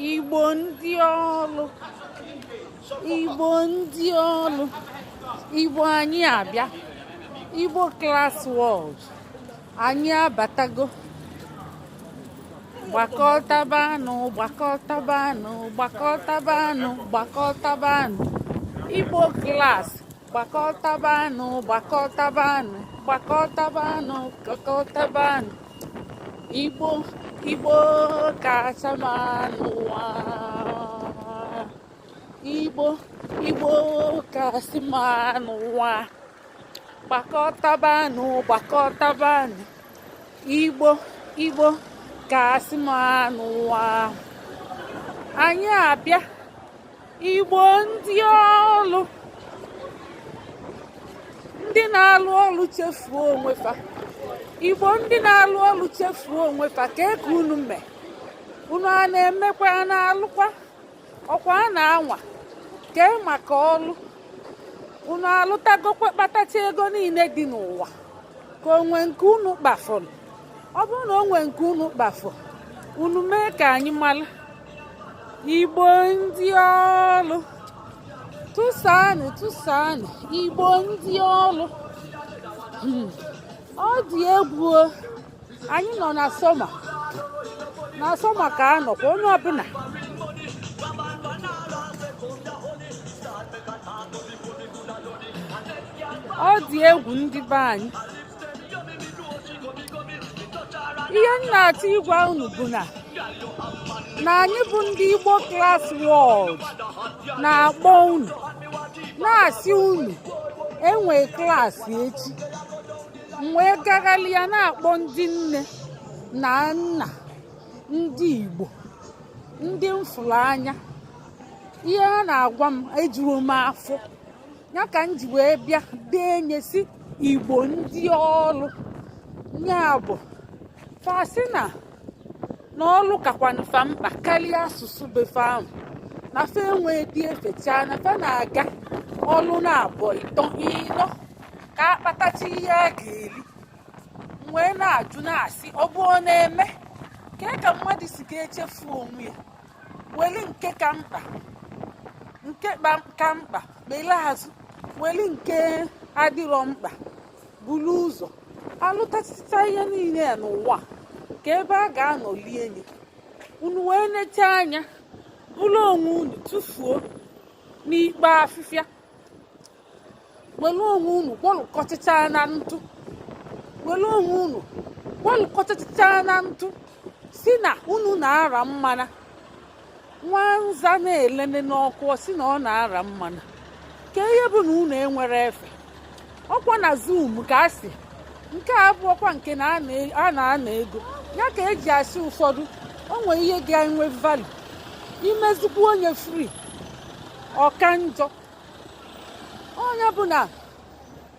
Igbo ndị ọlụ, Igbo ndị ọlụ, Igbo anyị abịa. Igbo Class World, anyị abatago. Gbakọtabanụ, gbakọtabanụ, gbakọtabanụ, gbakọtabanụ. Igbo Class, gbakọtabanụ, gbakọtabanụ, gbakọtabanụ, gbakọtabanụ. Igbo, Igbo kacha mma n'ụwa. Igbo, Igbo kasị mma n'ụwa. Gbakọtabanụ, gbakọtabanụ. Igbo, Igbo kasị mma n'ụwa. Anyị abịa. Igbo ndị ọlụ, ndị na-alụ ọlụ chefuo onwe fa. Igbo ndị na-alụ ọlụ chefuo onwe fa, ka eke unu mee. Unu a na-emekwa, a na-alụkwa ọkwa, a na-anwa kee maka ọlụ. Unu alụtagokwa, kpatacha ego niile dị n'ụwa, ka onwe nke unu kpafuru? Ọ bụrụ na o nwee nke unu kpafu, unu mee ka anyị mara. Igbo ndị ọlụ, tụsaanụ, tụsaanụ. Igbo ndị ọlụ. Ọ dị egwu o. Anyị nọ na summer, na summer ka a nọkwa onye ọbụla. Ọ dị egwu, ndị be anyị. Ihe m na-achọ ịgwa unu bụ na anyị bụ ndị Igbo Class World na-akpọ unu, na-asị unu enwe class echi. M wee gaghalịa na-akpọ ndị nne na nna ndị Igbo ndị m fụrụ anya. Ihe ha na-agwa m ejuru m afọ. Ya ka m ji wee bịa dee nye si Igbo ndị ọlụ. Ya bụ, fa sị na ọlụ kakwanụ fa mkpa karịa asụsụ be fa ahụ, na fa enwe dị efecha, na fa na-aga ọlụ na abụọ, ịtọ, ịnọ ka akpatacha ihe a ga-eri. M wee na-ajụ, na-asị, ọ bụ ọ na-eme kee ka mmadụ si ga-echefu onwe ya, weli nke ka mkpa, nke ka mkpa kpele azụ, weli nke adịrọ mkpa buru ụzọ? Alụtasịcha ihe niile ya n'ụwa, ka ebe a ga-anọ lie nye unu, wee nechaa anya bụrụ onwe unu tụfuo n'ikpe afịfịa, were onwe unu gwọlụkọchịcha na ntụ, were onwe unu gwọlụkọchịcha na ntụ, si na unu na-ara mmana. Nwanza na-elene n'ọkụ, ọ sị na ọ na-ara mmana. Ka ihe bụ na unu enwere efe ọkwa na Zoom ka a sị nke a abụọkwa nke na a na-ana ego ya ka eji asị ụfọdụ o nwere ihe ga-enwe value imezikwa onye free ọka njọ. Onye bụ na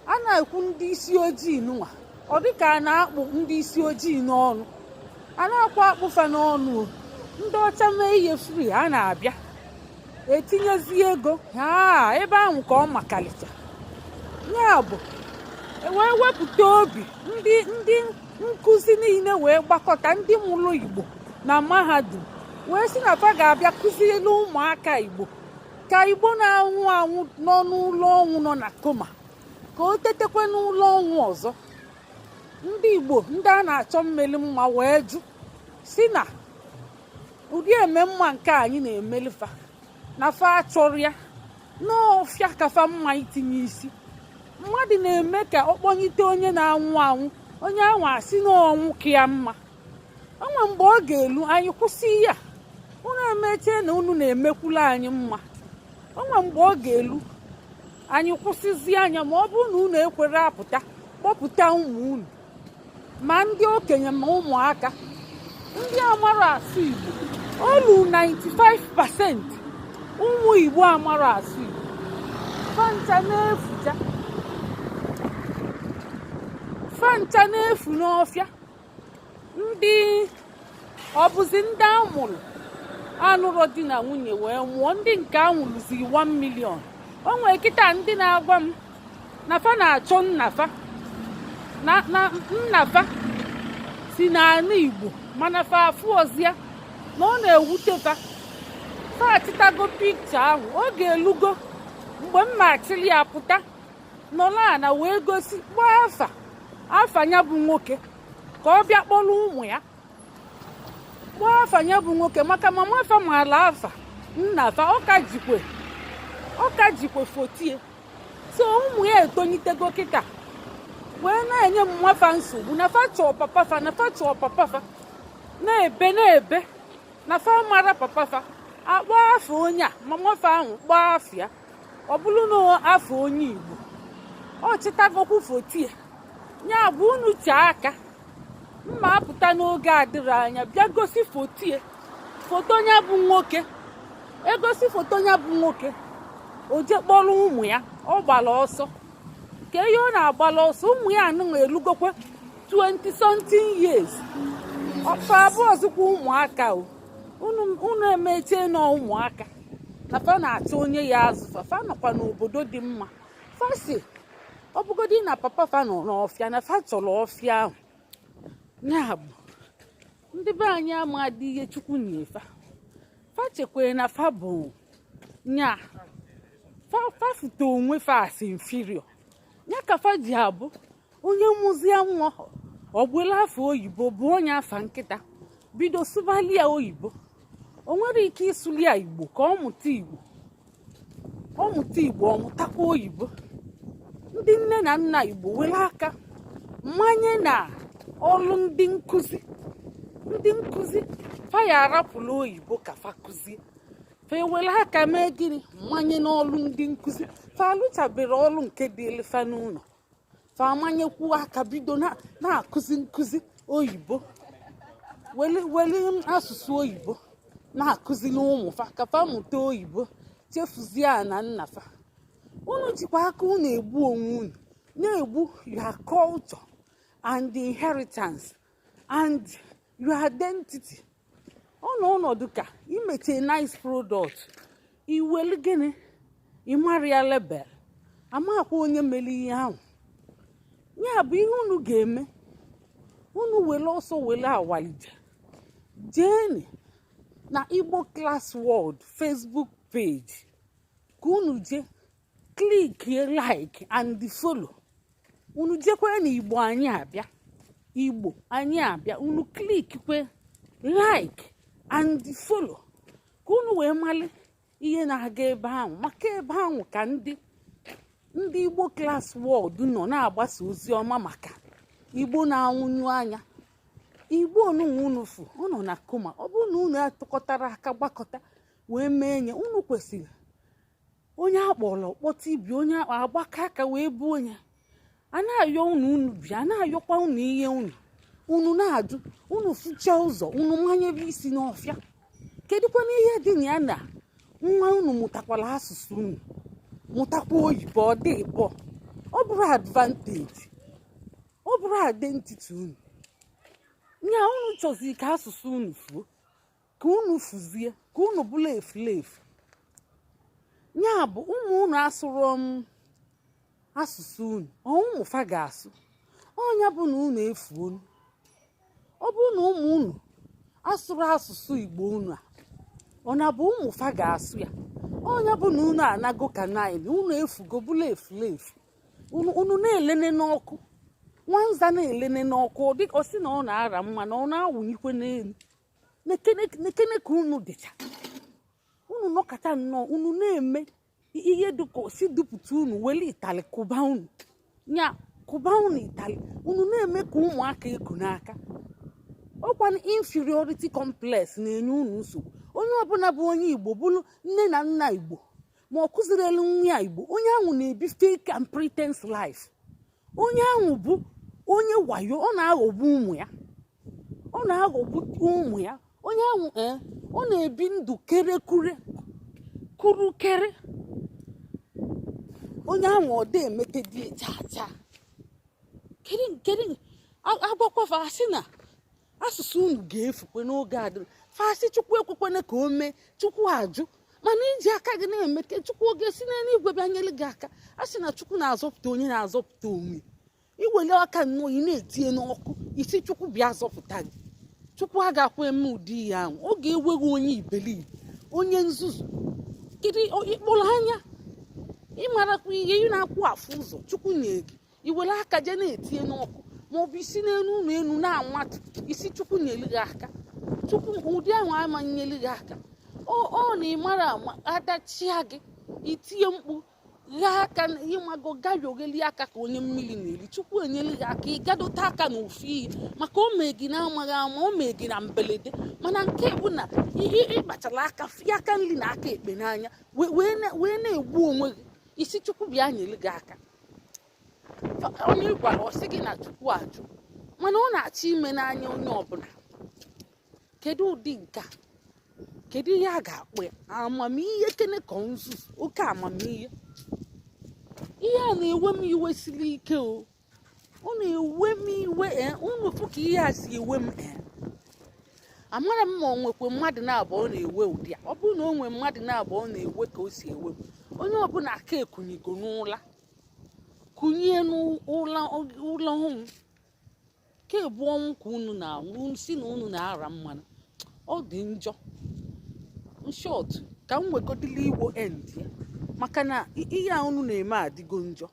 a na-ekwu ndị isi ojii nụnwa, ọ dịka a na-akpụ ndị isi ojii n'ọnụ, a na-akwa akpụfa n'ọnụ o. Ndị ọcha mee ihe free, a na-abịa etinyezi ego ha ebe ahụ ka ọ makalịcha. Ya bụ, wee wepụta obi ndị nkụzi niile wee gbakọta, ndị mụrụ Igbo na mahadum, wee sị na fa ga-abịa kụziere ụmụaka Igbo, ka Igbo na-anwụ anwụ nọ n'ụlọ ọnwụ, nọ na coma, ka o tetekwe n'ụlọ ọnwụ ọzọ. Ndị Igbo ndị a na-achọ mmeli mma wee jụ, si na ụdị eme mma nke anyị na-emelifa na fa achọrọ ya n'ọfịa, kafa mma itinye isi. Mmadụ na-eme ka ọ kpọnyite onye na-anwụ anwụ, onye ahụ asị na ọnwụ ka ya mma. Onwe mgbe ọ ga-elu anyị kwụsị ya. Unu emechie na unu na-emekwula anyị mma. Onwe mgbe ọ ga-elu anyị kwụsịzi anya, ma ọ bụrụ na unu ekwere apụta kpọpụta ụmụ unu, ma ndị okenye ma ụmụaka ndị amara asụ Igbo. Olu 95% ụmụ Igbo amara asụ Igbo, fancha na-efucha, fancha na-efu n'ọfịa. Ndị ọ bụzi ndị amụrụ anụrọ di na nwunye wee mụọ, ndị nke anwụrụzi 1 million. O nwere kịta ndị na-agwa m na fa na-achọ nnafa, na nnafa si n'ala Igbo, mana fa afụ ọzịa na ọ na-ewute fa. Fa achịtago pikchọ ahụ. Oge elugo mgbe m ma achịrị ya pụta nọrọ ana wee gosi, kpọọ afa ya bụ nwoke ka ọ bịa kpọrọ ụmụ ya. Kpọọ afa ya bụ nwoke, maka mama fa maala afa nna fa. Ọ ka jikwe fotie. So ụmụ ya etonyitego kịta wee na-enye mma fa nsogbu na fa chọọ papa fa, na fa chọọ papa fa, na-ebe na-ebe na fa mara papa fa. Akpọ afọ onye a, mama fa ahụ kpọọ afọ ya, ọ bụrụ na afọ onye Igbo, ọ chịtagokwu fotie ya. Bụ unu chee aka mma apụta n'oge adịrị anya bịa gosi fotie, foto ya bụ nwoke. Egosi foto ya bụ nwoke, o je kpọrọ ụmụ ya. Ọ gbara ọsọ ka ihe ọ na-agbala ọsọ. Ụmụ ya anụnwa elugokwe 20 something years, ọfa abụọ zikwa ụmụaka. O unu emechie nọ ụmụaka na fa na-achọ onye ya azụ fa. Fa nọkwa n'obodo dị mma. Fa si ọ bụgodị na papa fa nọ n'ọfịa, na fa chọrọ ọfịa ahụ. Ya bụ ndị be anyị amadị ihe Chukwu nyefa. Fa chekwere na fa bụ nya fa fute onwe fa as inferior. Ya ka fa ji abụ onye mụzie nwa, ọgbụla afọ oyibo bụ onye afa nkịta, bido sụbali ya oyibo. O nwere ike ịsụli ya Igbo ka ọ mụta Igbo. Ọ mụta Igbo, ọ mụtakwa oyibo. Ndị nne na nna Igbo were aka mmanye na ọlụ ndị nkụzi. Ndị nkụzi fa ya arapụla oyibo ka fa kụzie. Fa ewere aka mee gịnị? Mmanye n'ọlụ ndị nkụzi. Fa alụchabere ọlụ nke dịịrị fa n'ụlọ, fa amanyekwu aka bido na-akụzi nkụzi oyibo, wele wele asụsụ oyibo na-akụzili ụmụ fa ka fa mụta oyibo, chefuzie na nna fa. Unu jikwa aka unu egbu onwe unu, na-egbu your culture and the inheritance and your identity. Ọ nọ ọnọdụ ka imeche nice product, iwelu gịnị ịmara ya label, amakwa onye mere ihe ahụ. Ya bụ ihe unu ga-eme: unu were ọsọ were awalije jeeni na Igbo Class World Facebook page ka unu jee clickie like and follow. Unu jekwe na Igbo Anyị Abịa, Igbo Anyị Abịa, unu clickwe like and follow ka unu wee mali ihe na-aga ebe ahụ, maka ebe ahụ ka ndị Igbo Class World nọ na-agbasa ozi ọma maka Igbo na-anwụnyu anya. Igbo onunwa unu fụ, ọ nọ na coma. Ọ bụrụ na unu atụkọtara aka gbakọta wee mee nye unu kwesịrị, onye akpọrọ kpọta ibi, onye agbakọ aka wee buo onye a na-ayọ unu, unu bịa a na-ayọkwa unu ihe unu, unu na-ajụ. Unu fụchaa ụzọ, unu manyebe isi n'ọfịa. Kedụkwana ihe dị na ya na nwa unu mụtakwala asụsụ unu, mụtakwa oyibo? Ọ dị ịbọ, ọ bụrụ advantage, ọ bụrụ identity unu. Nya unu chọzi ka asụsụ unu fuo, ka unu fuzie, ka unu bụrụ efulefu. Ya bụ ụmụ unu asụrụ m asụsụ unu, ọ ụmụ fa ga-asụ ọnya bụ na unu efuonu. Ọ bụrụ na ụmụ unu asụrụ asụsụ Igbo unu a, ọ na-abụ ụmụ fa ga-asụ ya. Ọnya bụ na unu anago ka nine, unu efugo, bụla efulefu. Unu na-elene n'ọkụ, nwanza na-elene n'ọkụ, ọ dị ọ sị na ọ na-ara mma na ọ na-awụnyikwe n'elu. Nekene ka unu dịcha. Unu nọkọta nnọọ, unu na-eme ihe dịka si dupụta unu, wele ịtalị kụba unu, nya kụba unu ịtalị. Unu na-eme ka ụmụaka eku n'aka. Ọkwa inferiority complex na-enye unu nsogbu. Onye ọbụla bụ onye Igbo, bụrụ nne na nna Igbo, ma ọ kụziri elu nwa ya Igbo, onye ahụ na-ebi fake and pretense life. Onye ahụ bụ onye wayo. Ọ na-aghọgbu ụmụ ya, ọ na-aghọgbu ụmụ ya. Onye ahụ, ee, ọ na-ebi ndụ kerekure kurukere. Onye ahụ ọ dị emete die chaa chaa. Kedu kedu agwakwafa asị na asụsụ unu ga-efukwe n'oge adịrị fasị? Chukwu ekwekwana ka o mee. Chukwu ajụ. Mana iji aka gị na-eme ka Chukwu oge si n'eluigwe bịa nyere gị aka. A sị na Chukwu na-azọpụta onye na-azọpụta onwe. Iwere aka nnọọ ị na-etinye n'ọkụ, isi Chukwu bịa zọpụta gị, Chukwu agakwa eme ụdị ihe ahụ. Ọ ga-eweghị onye iberibe. Onye nzuzu, kedu ịkpụrụ anya? Ịmarakwa ihe ị na-akwụ afụ ụzọ Chukwu nye gị, iwere aka jee na-etinye n'ọkụ, maọbụ isi n'elu ụlọ elu na-amatụ isi. Chukwu nyelu gị aka, Chukwu ụdị ahụ ama nyelu gị aka. Ọ na ịmara ama adachia gị, itinye mkpu, ghaa aka, ịmago gayogheli aka ka onye mmiri na-eri. Chukwu enyelu gị aka, ịgadote aka n'ofu ihe, maka o mee gị na-amaghị ama, o mee gị na mberede. Mana nke bụ na ịkpachara aka fie aka nri na aka ekpe n'anya, wee na-egbu onwe gị, isi Chukwu bịa nyelu gị aka. Onye ị gwara, ọ sị gị na Chukwu ajụ, mana ọ na-achọ ime n'anya onye ọbụla. Kedu ụdị nke a? Kedu ihe a ga-akpọ ya? Amamihe kene ka nzuzu, oke amamihe. Ihe a na-ewe m iwe siri ike o. Ọ na-ewe m iwe. Ee, unu fụ ka ihe a si ewe m. Ee, amara m ma ọ nwekwe mmadụ na-abụ ọ na-ewe ụdị a. Ọ bụrụ na o nwee mmadụ na-abụ ọ na-ewe ka o si ewe m, onye ọbụla aka ekunyigo n'ụla, kunye n'ụla ụlọ ọnwụ ka ebu ọnwụ ka unu na-anwụ, si na unu na-ara mmanụ. Ọ dị njọ. In short, ka m wegodili igbo end ya, maka na ihe a unu na-eme adịgo njọ.